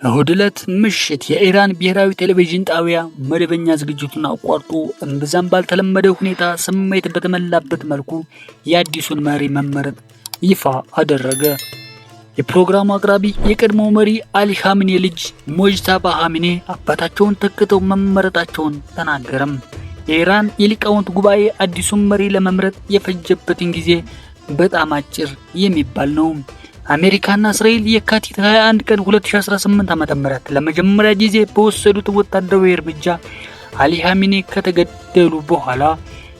እሁድ ዕለት ምሽት የኢራን ብሔራዊ ቴሌቪዥን ጣቢያ መደበኛ ዝግጅቱን አቋርጦ እምብዛም ባልተለመደ ሁኔታ ስሜት በተሞላበት መልኩ የአዲሱን መሪ መመረጥ ይፋ አደረገ። የፕሮግራሙ አቅራቢ የቀድሞው መሪ አሊ ኻሜኒ ልጅ ሞጅታባ ኻሜኒ አባታቸውን ተክተው መመረጣቸውን ተናገረም። የኢራን የሊቃውንት ጉባኤ አዲሱን መሪ ለመምረጥ የፈጀበትን ጊዜ በጣም አጭር የሚባል ነው። አሜሪካና እስራኤል የካቲት 21 ቀን 2018 ዓ.ም ለመጀመሪያ ጊዜ በወሰዱት ወታደራዊ እርምጃ አሊ ኻሜኒ ከተገደሉ በኋላ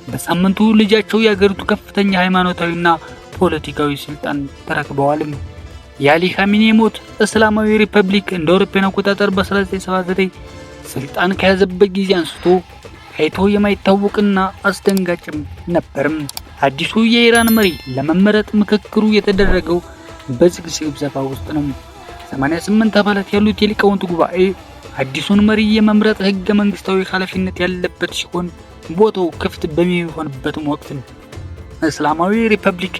በሳምንቱ ልጃቸው የአገሪቱ ከፍተኛ ሃይማኖታዊና ፖለቲካዊ ስልጣን ተረክበዋል። የአሊ ኻሜኒ ሞት እስላማዊ ሪፐብሊክ እንደ አውሮፓውያን አቆጣጠር በ1979 ስልጣን ከያዘበት ጊዜ አንስቶ ታይቶ የማይታወቅና አስደንጋጭም ነበርም። አዲሱ የኢራን መሪ ለመመረጥ ምክክሩ የተደረገው በዝግ ስብሰባ ውስጥ ነው። 88 አባላት ያሉት የሊቃውንት ጉባኤ አዲሱን መሪ የመምረጥ ህገ መንግስታዊ ኃላፊነት ያለበት ሲሆን፣ ቦታው ክፍት በሚሆንበትም ወቅት እስላማዊ ሪፐብሊክ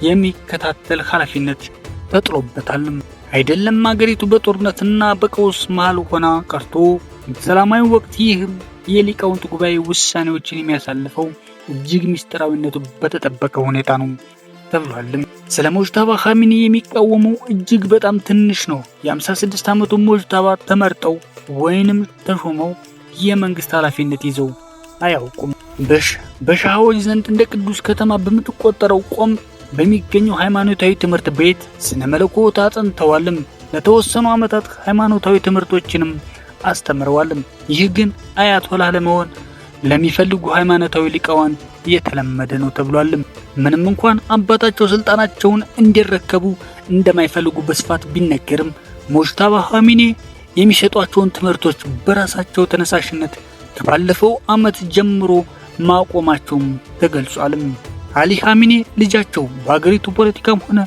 የሚከታተል ኃላፊነት ተጥሎበታል። አይደለም አገሪቱ በጦርነትና በቀውስ መሃል ሆና ቀርቶ በሰላማዊ ወቅት ይህ የሊቃውንት ጉባኤ ውሳኔዎችን የሚያሳልፈው እጅግ ምስጢራዊነቱ በተጠበቀ ሁኔታ ነው ተብሏልም። ስለ ሞጅታባ ኻሜኒ የሚቃወመው እጅግ በጣም ትንሽ ነው። የ56 ዓመቱ ሞጅታባ ተመርጠው ወይንም ተሾመው የመንግስት ኃላፊነት ይዘው አያውቁም። በሻሃዎች ዘንድ እንደ ቅዱስ ከተማ በምትቆጠረው ቆም በሚገኘው ሃይማኖታዊ ትምህርት ቤት ስነ መለኮት አጥንተዋልም። ለተወሰኑ ዓመታት ሃይማኖታዊ ትምህርቶችንም አስተምረዋልም። ይህ ግን አያቶላህ ለመሆን ለሚፈልጉ ሃይማኖታዊ ሊቃውንት የተለመደ ነው ተብሏልም። ምንም እንኳን አባታቸው ስልጣናቸውን እንዲረከቡ እንደማይፈልጉ በስፋት ቢነገርም፣ ሞጅታባ ኻሜኒ የሚሰጧቸውን ትምህርቶች በራሳቸው ተነሳሽነት ከባለፈው ዓመት ጀምሮ ማቆማቸውም ተገልጿልም። አሊ ኻሜኒ ልጃቸው በአገሪቱ ፖለቲካም ሆነ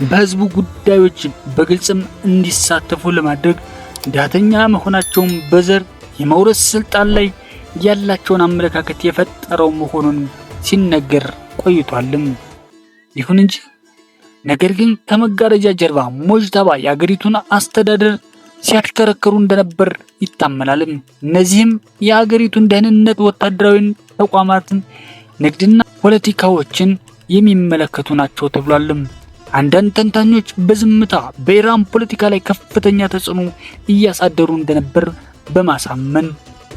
በህዝቡ ጉዳዮች በግልጽም እንዲሳተፉ ለማድረግ ዳተኛ መሆናቸውን በዘር የመውረስ ስልጣን ላይ ያላቸውን አመለካከት የፈጠረው መሆኑን ሲነገር ቆይቷልም። ይሁን እንጂ ነገር ግን ከመጋረጃ ጀርባ ሞጅታባ የአገሪቱን አስተዳደር ሲያሽከረክሩ እንደነበር ይታመናልም። እነዚህም የአገሪቱን ደህንነት፣ ወታደራዊ ተቋማትን፣ ንግድና ፖለቲካዎችን የሚመለከቱ ናቸው ተብሏልም። አንዳንድ ተንታኞች በዝምታ በኢራን ፖለቲካ ላይ ከፍተኛ ተጽዕኖ እያሳደሩ እንደነበር በማሳመን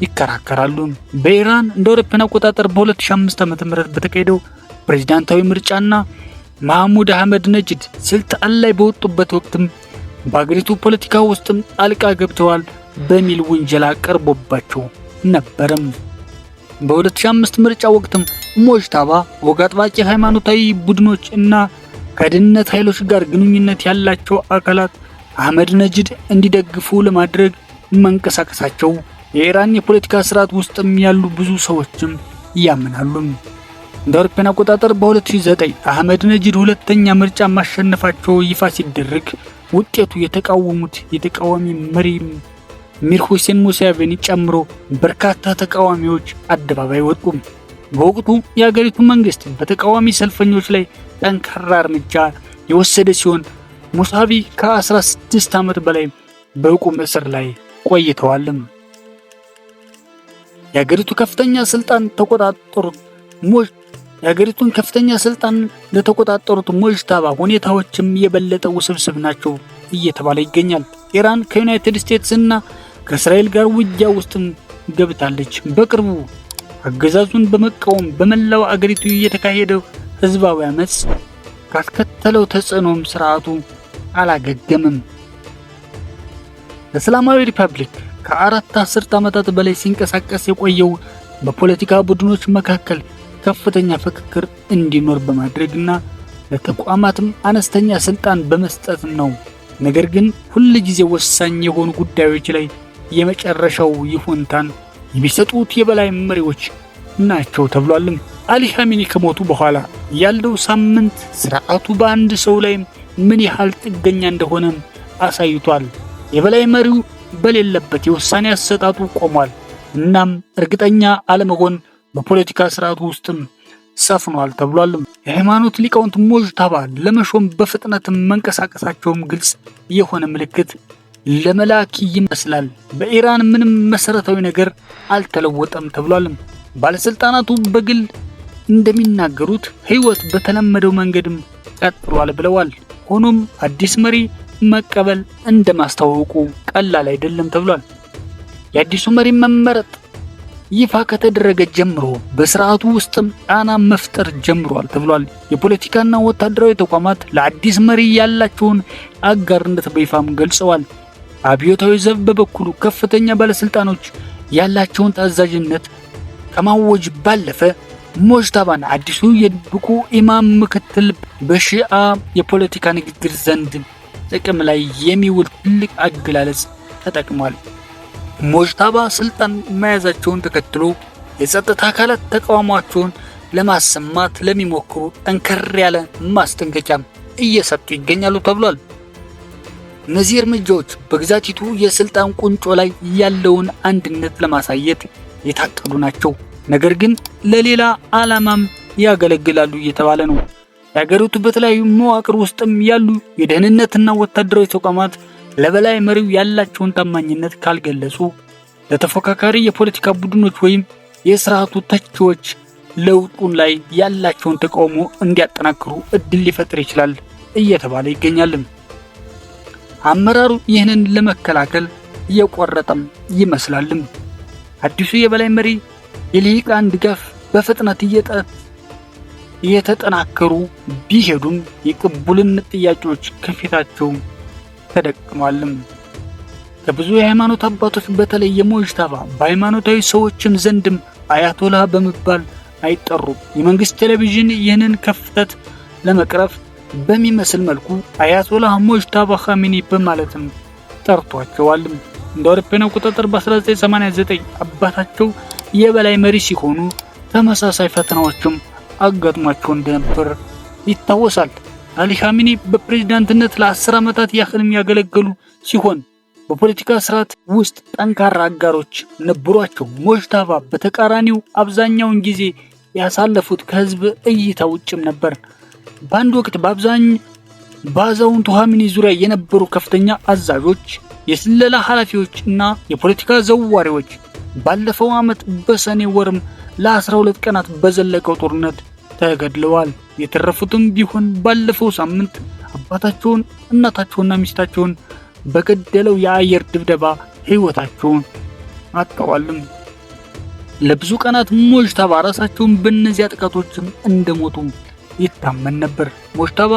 ይከራከራሉ። በኢራን እንደ አውሮፓውያን አቆጣጠር በ2005 ዓ.ም በተካሄደው ፕሬዝዳንታዊ ምርጫና ማህሙድ አህመድ ነጅድ ስልጣን ላይ በወጡበት ወቅትም በአገሪቱ ፖለቲካ ውስጥም ጣልቃ ገብተዋል በሚል ውንጀላ ቀርቦባቸው ነበርም። በ2005 ምርጫ ወቅትም ሞጅታባ ወግ አጥባቂ ሃይማኖታዊ ቡድኖች እና ከደህንነት ኃይሎች ጋር ግንኙነት ያላቸው አካላት አህመድ ነጅድ እንዲደግፉ ለማድረግ መንቀሳቀሳቸው የኢራን የፖለቲካ ስርዓት ውስጥም ያሉ ብዙ ሰዎችም ያምናሉ። እንደ አውሮፓውያን አቆጣጠር በ2009 አህመድ ነጂድ ሁለተኛ ምርጫ ማሸነፋቸው ይፋ ሲደረግ ውጤቱ የተቃወሙት የተቃዋሚ መሪ ሚር ሁሴን ሙሳቪን ጨምሮ በርካታ ተቃዋሚዎች አደባባይ ወጡ። በወቅቱ የአገሪቱ መንግስት በተቃዋሚ ሰልፈኞች ላይ ጠንካራ እርምጃ የወሰደ ሲሆን፣ ሙሳቪ ከ16 ዓመት በላይ በቁም እስር ላይ ቆይተዋልም። የአገሪቱ ከፍተኛ ስልጣን ተቆጣጠሩት የአገሪቱን ከፍተኛ ስልጣን ለተቆጣጠሩት ሞጅታባ ሁኔታዎችም የበለጠ ውስብስብ ናቸው እየተባለ ይገኛል። ኢራን ከዩናይትድ ስቴትስ እና ከእስራኤል ጋር ውጊያ ውስጥም ገብታለች። በቅርቡ አገዛዙን በመቃወም በመላው አገሪቱ እየተካሄደው ህዝባዊ አመፅ ካስከተለው ተጽዕኖም ስርዓቱ አላገገምም። እስላማዊ ሪፐብሊክ ከ4 አስርት ዓመታት በላይ ሲንቀሳቀስ የቆየው በፖለቲካ ቡድኖች መካከል ከፍተኛ ፍክክር እንዲኖር በማድረግና ለተቋማትም አነስተኛ ስልጣን በመስጠት ነው። ነገር ግን ሁል ጊዜ ወሳኝ የሆኑ ጉዳዮች ላይ የመጨረሻው ይሁንታን የሚሰጡት የበላይ መሪዎች ናቸው ተብሏልም። አሊ ኻሜኒ ከሞቱ በኋላ ያለው ሳምንት ስርዓቱ በአንድ ሰው ላይ ምን ያህል ጥገኛ እንደሆነ አሳይቷል። የበላይ መሪው በሌለበት የውሳኔ አሰጣጡ ቆሟል። እናም እርግጠኛ አለመሆን በፖለቲካ ስርዓቱ ውስጥም ሰፍኗል ተብሏል። የሃይማኖት ሊቃውንት ሞጅታባ ለመሾም በፍጥነት መንቀሳቀሳቸውም ግልጽ የሆነ ምልክት ለመላክ ይመስላል። በኢራን ምንም መሰረታዊ ነገር አልተለወጠም ተብሏል። ባለስልጣናቱ በግል እንደሚናገሩት ህይወት በተለመደው መንገድም ቀጥሏል ብለዋል። ሆኖም አዲስ መሪ መቀበል እንደማስታወቁ ቀላል አይደለም ተብሏል። የአዲሱ መሪ መመረጥ ይፋ ከተደረገ ጀምሮ በስርዓቱ ውስጥም ጫና መፍጠር ጀምሯል ተብሏል። የፖለቲካና ወታደራዊ ተቋማት ለአዲስ መሪ ያላቸውን አጋርነት በይፋም ገልጸዋል። አብዮታዊ ዘብ በበኩሉ ከፍተኛ ባለስልጣኖች ያላቸውን ታዛዥነት ከማወጅ ባለፈ ሞጅታባን አዲሱ የድብቁ ኢማም ምክትል በሺአ የፖለቲካ ንግግር ዘንድ ጥቅም ላይ የሚውል ትልቅ አገላለጽ ተጠቅሟል። ሞጅታባ ስልጣን መያዛቸውን ተከትሎ የጸጥታ አካላት ተቃውሟቸውን ለማሰማት ለሚሞክሩ ጠንከር ያለ ማስጠንቀቂያ እየሰጡ ይገኛሉ ተብሏል። እነዚህ እርምጃዎች በግዛቲቱ የስልጣን ቁንጮ ላይ ያለውን አንድነት ለማሳየት የታቀዱ ናቸው። ነገር ግን ለሌላ ዓላማም ያገለግላሉ እየተባለ ነው። የሀገሪቱ በተለያዩ መዋቅር ውስጥም ያሉ የደህንነትና ወታደራዊ ተቋማት ለበላይ መሪው ያላቸውን ታማኝነት ካልገለጹ ለተፎካካሪ የፖለቲካ ቡድኖች ወይም የስርዓቱ ተቺዎች ለውጡን ላይ ያላቸውን ተቃውሞ እንዲያጠናክሩ እድል ሊፈጥር ይችላል እየተባለ ይገኛልም። አመራሩ ይህንን ለመከላከል እየቆረጠም ይመስላልም። አዲሱ የበላይ መሪ የልሂቃን ድጋፍ በፍጥነት እየተጠናከሩ ቢሄዱም የቅቡልነት ጥያቄዎች ከፊታቸው ተደቅኗልም። ከብዙ የሃይማኖት አባቶች በተለይ የሞጅታባ በሃይማኖታዊ ሰዎችም ዘንድም አያቶላህ በመባል አይጠሩም። የመንግስት ቴሌቪዥን ይህንን ክፍተት ለመቅረፍ በሚመስል መልኩ አያቶላህ ሞጅታባ ኻሜኒ በማለትም ጠርቷቸዋል። እንደ አውሮፓውያን አቆጣጠር በ1989 አባታቸው የበላይ መሪ ሲሆኑ ተመሳሳይ ፈተናዎችም አጋጥሟቸው እንደነበር ይታወሳል። አሊ ኻሜኒ በፕሬዝዳንትነት ለ10 ዓመታት ያህልም ያገለገሉ ሲሆን በፖለቲካ ስርዓት ውስጥ ጠንካራ አጋሮች ነበሯቸው። ሞጅታባ በተቃራኒው አብዛኛውን ጊዜ ያሳለፉት ከህዝብ እይታ ውጭም ነበር። በአንድ ወቅት በአዛውንቱ ኻሜኒ ዙሪያ የነበሩ ከፍተኛ አዛዦች፣ የስለላ ኃላፊዎች እና የፖለቲካ ዘዋሪዎች ባለፈው ዓመት በሰኔ ወርም ለ12 ቀናት በዘለቀው ጦርነት ተገድለዋል። የተረፉትም ቢሆን ባለፈው ሳምንት አባታቸውን፣ እናታቸውንና ሚስታቸውን በገደለው የአየር ድብደባ ሕይወታቸውን አጥተዋልም። ለብዙ ቀናት ሞጅታባ ራሳቸውን በእነዚያ ጥቃቶችም እንደሞቱ ይታመን ነበር። ሞጅታባ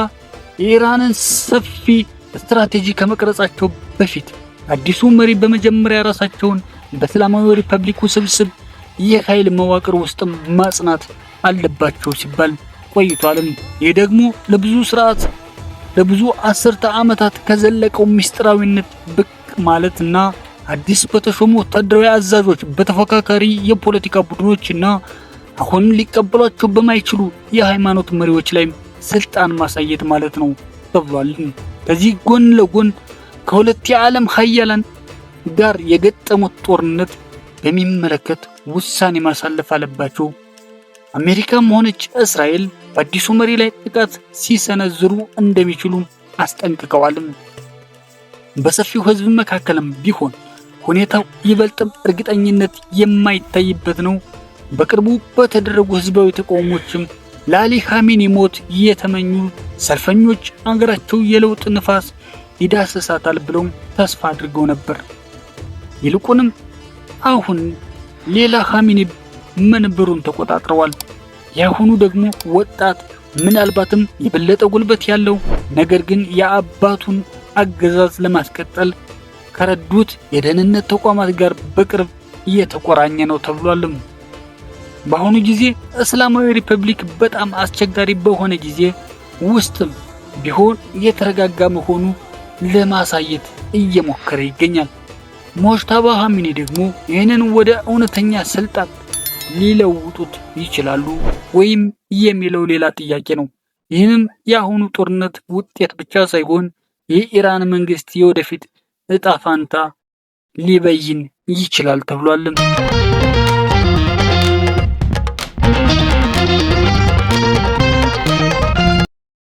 የኢራንን ሰፊ ስትራቴጂ ከመቅረጻቸው በፊት አዲሱ መሪ በመጀመሪያ ራሳቸውን በእስላማዊ ሪፐብሊክ ውስብስብ የኃይል መዋቅር ውስጥም ማጽናት አለባቸው ሲባል ቆይቷልም። ይህ ደግሞ ለብዙ አስርተ ዓመታት ከዘለቀው ምስጢራዊነት ብቅ ማለትና አዲስ በተሾሙ ወታደራዊ አዛዦች፣ በተፎካካሪ የፖለቲካ ቡድኖችና አሁን ሊቀበሏቸው በማይችሉ የሃይማኖት መሪዎች ላይ ስልጣን ማሳየት ማለት ነው ተብሏል። ከዚህ ጎን ለጎን ከሁለት የዓለም ሀያላን ጋር የገጠሙት ጦርነት በሚመለከት ውሳኔ ማሳለፍ አለባቸው። አሜሪካም ሆነች እስራኤል በአዲሱ መሪ ላይ ጥቃት ሲሰነዝሩ እንደሚችሉ አስጠንቅቀዋልም። በሰፊው ሕዝብ መካከልም ቢሆን ሁኔታው ይበልጥም እርግጠኝነት የማይታይበት ነው። በቅርቡ በተደረጉ ህዝባዊ ተቃውሞችም ለአሊ ኻሜኒ ሞት የተመኙ ሰልፈኞች አገራቸው የለውጥ ንፋስ ይዳስሳታል ብለው ተስፋ አድርገው ነበር። ይልቁንም አሁን ሌላ ኻሜኒ መንበሩን ተቆጣጥረዋል። የአሁኑ ደግሞ ወጣት፣ ምናልባትም የበለጠ ጉልበት ያለው ነገር ግን የአባቱን አገዛዝ ለማስቀጠል ከረዱት የደህንነት ተቋማት ጋር በቅርብ እየተቆራኘ ነው ተብሏልም። በአሁኑ ጊዜ እስላማዊ ሪፐብሊክ በጣም አስቸጋሪ በሆነ ጊዜ ውስጥም ቢሆን የተረጋጋ መሆኑ ለማሳየት እየሞከረ ይገኛል። ሞጅታባ ኻሜኒ ደግሞ ይህንን ወደ እውነተኛ ስልጣን ሊለውጡት ይችላሉ ወይም የሚለው ሌላ ጥያቄ ነው። ይህንም የአሁኑ ጦርነት ውጤት ብቻ ሳይሆን የኢራን መንግስት የወደፊት እጣ ፋንታ ሊበይን ይችላል ተብሏልም።